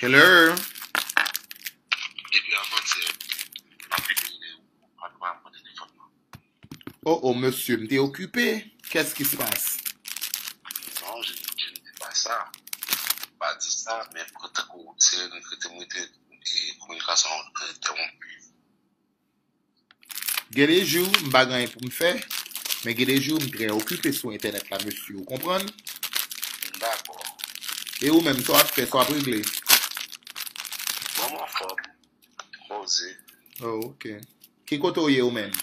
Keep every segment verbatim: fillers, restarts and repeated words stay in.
Hello? Depi avantyè, m ap vin rele ou, ou pa, ou pa pran telefòn nan. Oh, oh, mesye, m te okipe. Qu'est-ce qui se passe? Non, je, je ne dis pas ça. M pa di sa, men tankou se rete m rete, e, kominikasyon entèwonpi. Gen de jou, m pa gen anyen pou m fè, men gen de jou, m trè okipe sou entènèt la, mesye, ou konprann? Dakò. E ou menm, sa w ap fè, sa w ap regle? Bon, m anfòm. Poze. Oh, ok. Ki kote w ye ou menm?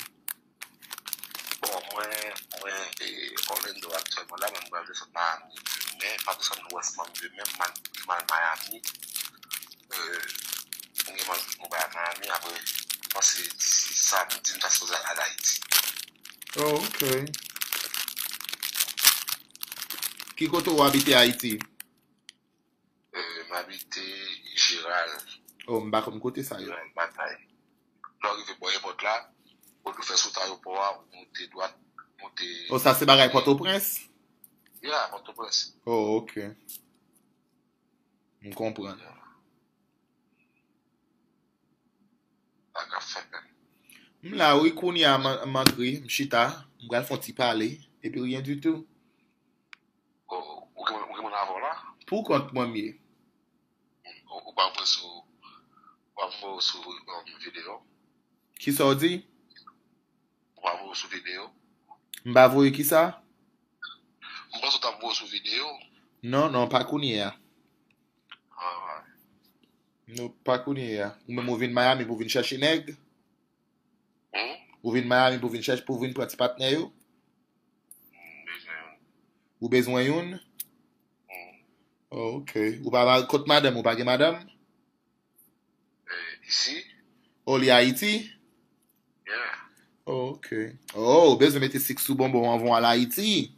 Bon, mwen, mwen, e, Orlando aktyèlman la, men m pral desann Miami demen, m ap desann West Palm demen, m al, m al Miami. E, m gen manje pou bay Miami, apre, m panse si samdi, m ta sipoze al Ayiti. Oh, ok. Ki kote w abite Ayiti? E, m abite Jeral. Oh, m pa konn kote sa ye. Jeral Batay. Lè w rive bò èpòt la, ou dwe fè sot ayewopò a, ou moute dwat, moute. Oh, sa se bagay Pòtoprens? Yeah, Pòtoprens. Oh, ok. M konprann. Sa k ap fèt menm. M la wi, kounye a m, m antre, m chita, m pral fè yon ti pale, epi rien du tout. Oh, ou gen, ou gen moun avè w la? Pou kont mwen m ye. Ou, ou pa voye sou, ou pa voye sou, um, videyo? Kisa w di? Ou pa voye sou videyo? M pa voye kisa? M panse w t ap voye sou videyo. Non, non, pa kounye a. Ah. Non, pa kounye a. Ou menm ou vin Miami pou vin chèche nèg? Hmm? Ou vin Miami pou vin chèche, pou vin pran ti patnè yo? M bezwen youn. Ou bezwen youn? Hmm. Oh, ok. Ou pa, pa kot madanm, ou pa gen madanm? Eh, isi. Oh, li Ayiti? Yeah. Oh, ok. Oh, ou bezwen mete sik sou bonbon anvan w al Ayiti?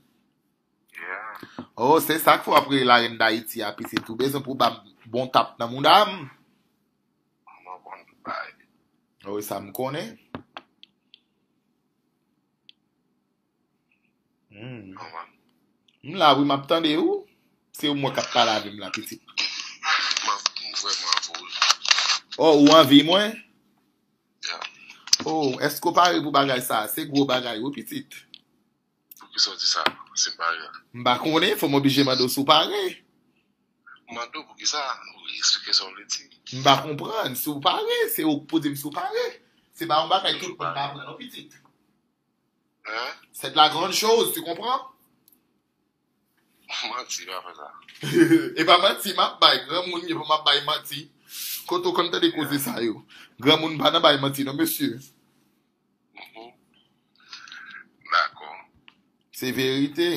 Yeah. Oh, se sa k fè w ap rele larèn Dayiti a, pitit. Ou bezwen pou w ba m bon tap nan mouda m? Mwen konn tout bagay. Oh, sa m konnen. Hmm. Kòman? M la, wi, m ap tande ou. Se ou mwen k ap pale avè m la, pitit. M ap, m vrèman anvi w. Oh, ou anvi mwen? Yeah. Oh, èske w pare pou bagay sa? Se gwo bagay, wi, pitit. Poukisa w di sa? Si m pare? M pa konnen, fò m oblije mande w si w pare. M mande w poukisa? Ou eksplike sa w vle di. M pa konprann. Si w pare, se ou k pou di m si w pare. Se pa yon bagay tout moun ka aprann, non, pitit. Hein? C'est de la grande chose, tu comprends? Manti, pa fè sa. E pa manti m ap bay, granmoun ye pou m ap bay manti. Kote w konn tande koze sa yo? Granmoun pa nan bay manti, non, mesye. Mhm. Dakò. Se verite.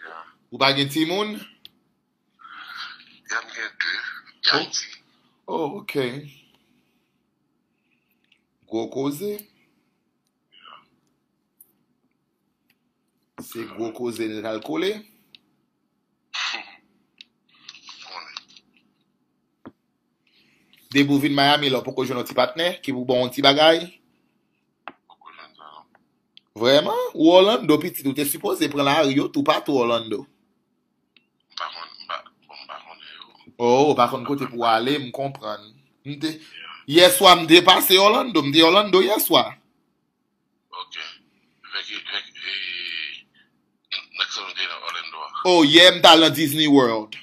Yeah. Ou pa gen timoun? Ya, m gen de. Oh. Ayiti. Oh, ok. Gwo koze. Se gwo koze nèt al kole. Konnen. Depi w vin Miami la, w poko jwenn yon ti patnè ki pou ba w yon ti bagay? Poko jwenn sa, non. Vrèman? Ou Orlando, pitit, ou te sipoze pran lari yo toupatou Orlando. M pa konn, m pa, bon, m pa konnen yo. Oh, ou pa konn kote pou w ale, m konprann. M te, yèswa, m te pase Orlando, m te Orlando yèswa. Ok. Vèk, vèk, e, nèg sa nou te nan Orlando a. Oh, yè m t al nan Disney World.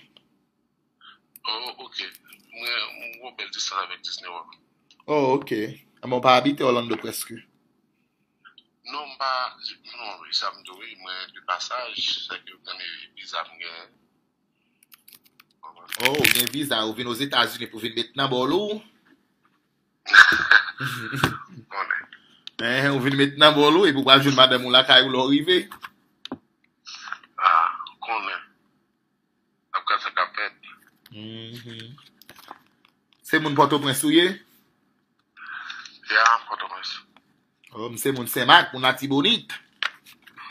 Oh, ok. Mwen, mwen gen yon bèl distans avèk Disney World. Oh, ok. Anben, w pa abite Orlando prèske? Non, m pa, non, wi, sa m di w, wi, mwen de pasaj, sèke w konnen viza m genyen. Oh, ou gen viza, ou vin Ozetazini pou vin met nan bòl ou? Konnen. Eh, ou vin met nan bòl ou, epi w pral jwenn madanm ou lakay ou lè w rive. Ah, konnen. N ap gad sa k ap fèt. Mhm. Se moun Pòtoprens ou ye? Ya, Pòtoprens. Oh, m se moun Senmak, moun Latibonit.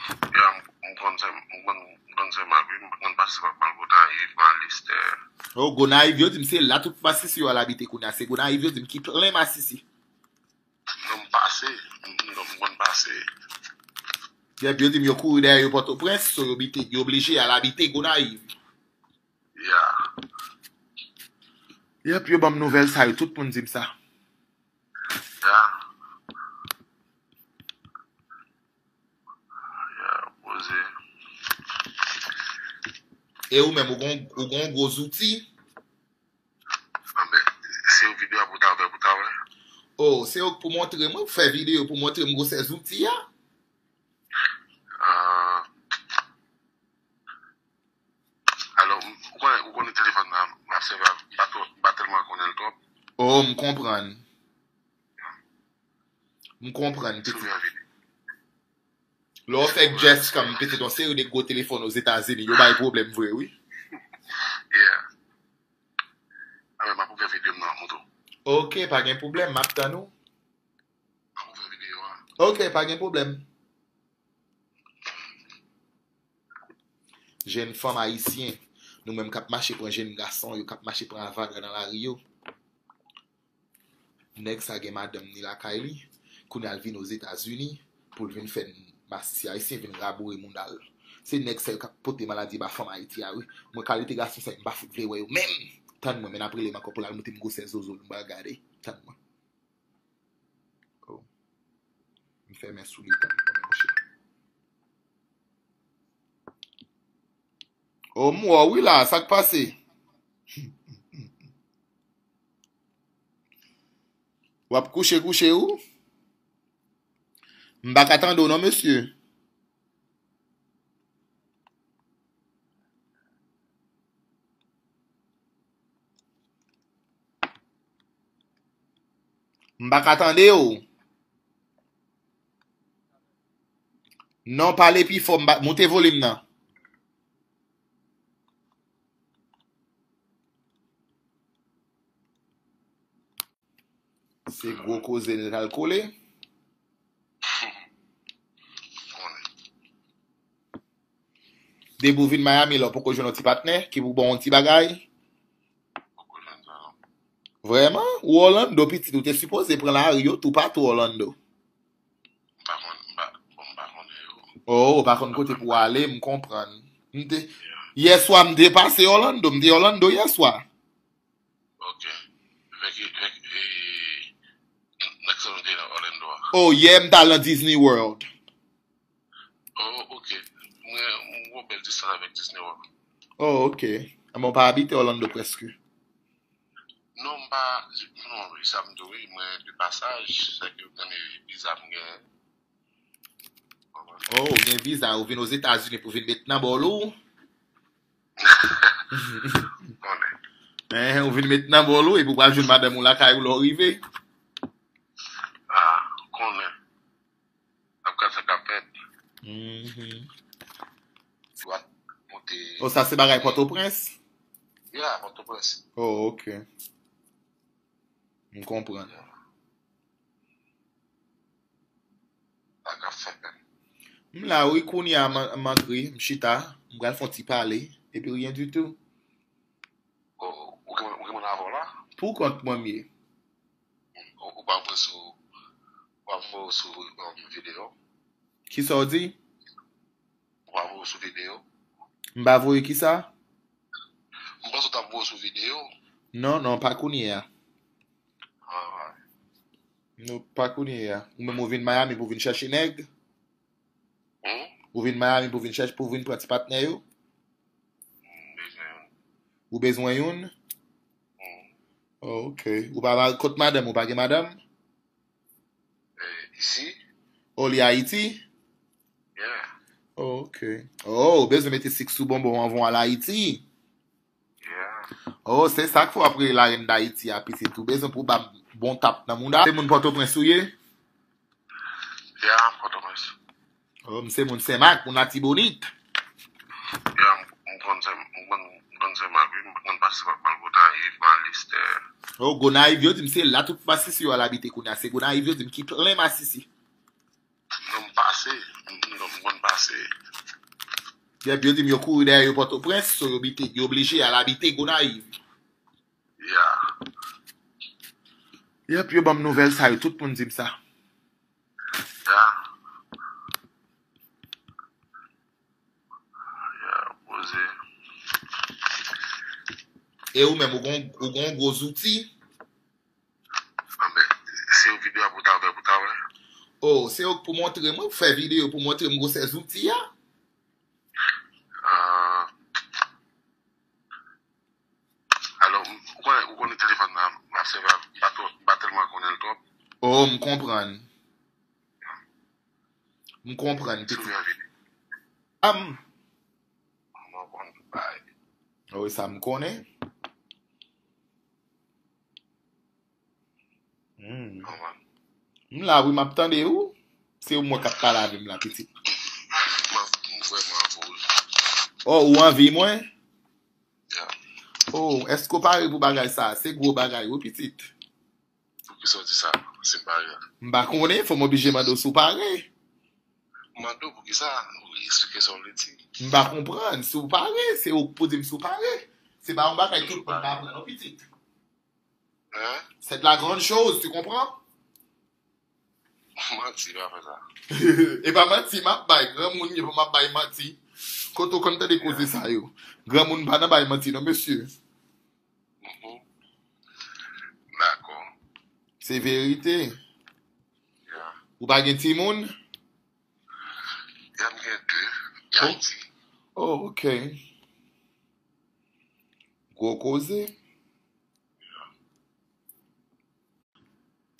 Ya, m, m konn Sen, m konn, m konn Senmak, wi. M konn pase pa, pa Gonayiv, Malistè. Oh, Gonayiv, yo di m se la tout masisi yo al abite kounye a. Se Gonayiv, yo di m ki plen masisi. Non, m pase. M, m, non, m konn pase. Yèp, yo di m yo kouri dèyè yo Pòtoprens, so yo bite, yo oblije al abite Gonayiv. Ya. Yep, yo ban m nouvèl sa yo, tout moun di m sa. Ya. Ya, poze. E ou menm, ou gon, ou gon gwo zouti? Anben, se yon videyo pou ta fè, pou ta wè. Oh, se ou k pou montre mwen, pou fè videyo, pou montre m gwosè zouti a? Ah. Alò, m, ou konnen, ou konnen telefòn nan, m ap sèvi a, m pa twò, m pa tèlman konnen l twòp. Oh, m konprann. M konprann, pitit. Lè w fè jès kòm pitit, yon seri de gwo telefòn Ozetazini, yo bay pwoblèm vre, wi. Yeah. Anben, m ap ouvè videyo m nan, montre w. Ok, pa gen pwoblèm, m ap tann ou. M ap ouvè videyo a. Ok, pa gen pwoblèm. Jèn fanm ayisyen, nou menm k ap mache pran jèn gason yo, k ap mache pran avagan nan lari yo. Nèg sa gen madanm ni lakay li, kounye a l vin Ozetazini pou l vin fè n masisi ayisyen, vin raboure moun al. Se nèg sa yo k ap pote maladi ba fanm Ayiti a, wi. Mwen kalite gason sa yo, m pa fout vle wè yo menm. Tann mwen, men n ap rele m ankò pou l al montre m gwosè zozo l, m pral gade. Tann mwen. Oh. M fèmen sou li, tann mwen, monchè. Oh, m wè w wi la, sa k pase? W ap kouche kouche ou? M pa ka tande w non, mesye. M pa ka tande w. Non, pale pi fò, m pa, moute volim nan. Se gwo koze nèt al kole. Depi w vin Miami la, w poko jwenn yon ti patnè ki pou ba w yon ti bagay? Vrèman? Ou Orlando, pitit, ou te sipoze pran lari yo toupatou Orlando. M pa konn, m pa, bon, m pa konnen yo. Oh, ou pa konn kote pou w ale, m konprann. M te, yèswa m te pase Orlando, m te Orlando yèswa. Ok. Vèk, vèk, e, nèg sa nou te nan Orlando a. Oh, yè m t al nan Disney World. Oh, ok. Mwen, mwen gon bèl distans avèk Disney World. Oh, ok. Anben, w pa abite Orlando prèske? Non, m pa, non, wi, sa m di w, wi, mwen de pasaj, sa ke mwen viza m gen. Oh, ou gen viza, ou vin Ozetazini pou vin met nan bòl ou? Konnen. Eh, ou vin met nan bòl ou, epi w pral jwenn madanm ou lakay ou lè w rive. Ah, konnen. N ap gad sa k ap fèt. Mhm. Ou ap monte. Oh, sa se bagay Pòtoprens? Yeah, Pòtoprens. Oh, ok. M konprann. Sa k ap fèt. M la wi, kounye a m, m antre, m chita, m pral fè yon ti pale, epi ryen ditou. Oh, ou gen, ou gen moun avè w la? Pou kont mwen m ye. Ou, ou pa voye sou, ou pa voye sou, um, videyo? Kisa w di? Ou pa voye sou videyo? M pa voye kisa? M panse w t ap voye sou videyo. Non, non, pa kounye a. Ah, ouais. Non, pa kounye a. Ou menm ou vin Miami pou vin chèche nèg? Hmm? Ou vin Miami pou vin chèche, pou vin pran ti patnè yo? M bezwen youn. Ou bezwen youn? Hmm. Oh, ok. Ou pa ma-, kot madanm? Ou pa gen madanm? Eh, isi. Oh, li Ayiti? Yeah. Oh, ok. Oh, ou bezwen mete sik sou bonbon anvan w al Ayiti? Yeah. Oh, se sa k fè w ap rele larèn Dayiti a, pitit. Ou bezwen pou w ba m bon tap nan mouda. Se moun Pòtoprens ou ye? Yeah, Pòtoprens. Oh, m se moun Senmak, moun Latibonit. Yeah, m, m konn Sen-, m konn, m konn Senmak, wi. M konn pase pa Gonayiv, Malistè. Oh, Gonayiv, yo di m se la tout masisi yo al abite kounye a. Se Gonayiv, yo di m ki plen masisi. Non, m pase. M, m, m konn pase. Yep, yo di m yo kouri dèyè yo Pòtoprens, so yo bite, yo blije al abite Gonayiv. Yeah. Yep, yo ban m nouvèl sa yo, tout moun di m sa. Yeah. Yeah, poze. E ou menm, ou gon, ou gon gwo zouti? Anben, se yon videyo pou ta fè, pou ta wè. Oh, se ou k pou montre mwen, pou fè videyo pou montre m gwosè zouti a? Ah, alò, m, ou konnen, ou konnen telefòn nan, m ap sèvi a, m pa twò, m pa tèlman konnen l twòp. Oh, m konprann. M konprann, pitit. Sou yon videyo. Am. M konn bay. Oh, sa m konnen. Hmm. Kòman? M la, wi, m ap tande ou. Se ou mwen k ap pale avè m la, pitit. M, m vrèman anvi w. Oh, ou anvi mwen? Ya. Oh, èske w pare pou bagay sa? Se gwo bagay, wi, pitit. Poukisa w di sa? Si m pare? M pa konnen, fò m oblije mande w si w pare. M mande w poukisa? Ou eksplike sa w vle di. M pa konprann. Si w pare, se ou k pou di m si w pare. Se pa yon bagay tout moun ka pran, non, pitit. Hein? C'est de la grande chose, tu comprends? Manti, pa fè sa. E pa manti m ap bay. Granmoun ye pou m ap bay manti. Kote w konn tande koze sa yo? Granmoun pa nan bay manti, non, mesye. Mhm. Dakò. Se verite. Ya. Ou pa gen timoun? Ya, m gen de. Oh. Ayiti. Oh, ok. Gwo koze.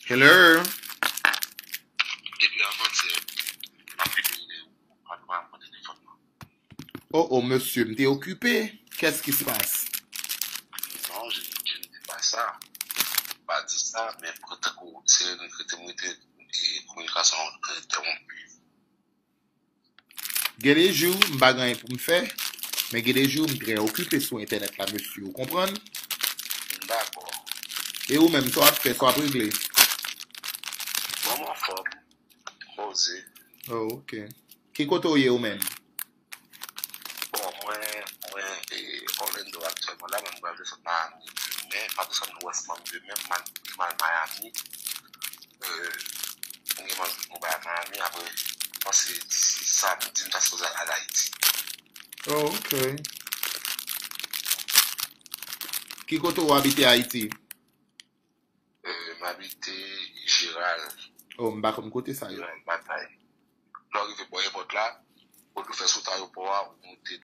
Hello. Depi avantyè, m ap pede w, pa, pa pran telefòn nan. Oh, oh, mesye, m te okipe. Qu'est-ce qui se passe? Non, je, je ne dis pas ça. Pa di sa, men tankou se rete m rete, e, kominikasyon entèwonpi. Gen de jou, m pa gen anyen pou m fè, men gen de jou, m trè okipe sou entènèt la, mesye, ou konprann? Dakò. E ou menm, sa w ap fè, sa w ap regle? Bon, m anfòm. Poze. Oh, ok. Ki kote w ye ou menm? Bon, mwen, mwen, e, Orlando aktyèlman la, men m pral desann Miami demen, m ap desann West Palm demen, m al, m al Miami. Euh, m gen manj pou bay Miami, apre, m panse disi samdi, m ta sipoze al Ayiti. Oh, ok. Ki kote w abite Ayiti? Euh, m abite Jeral. Oh, m pa konn kote sa ye. Jeral Batay. Lè w rive bò èpòt la, ou dwe fè sot ayewopò a, ou moute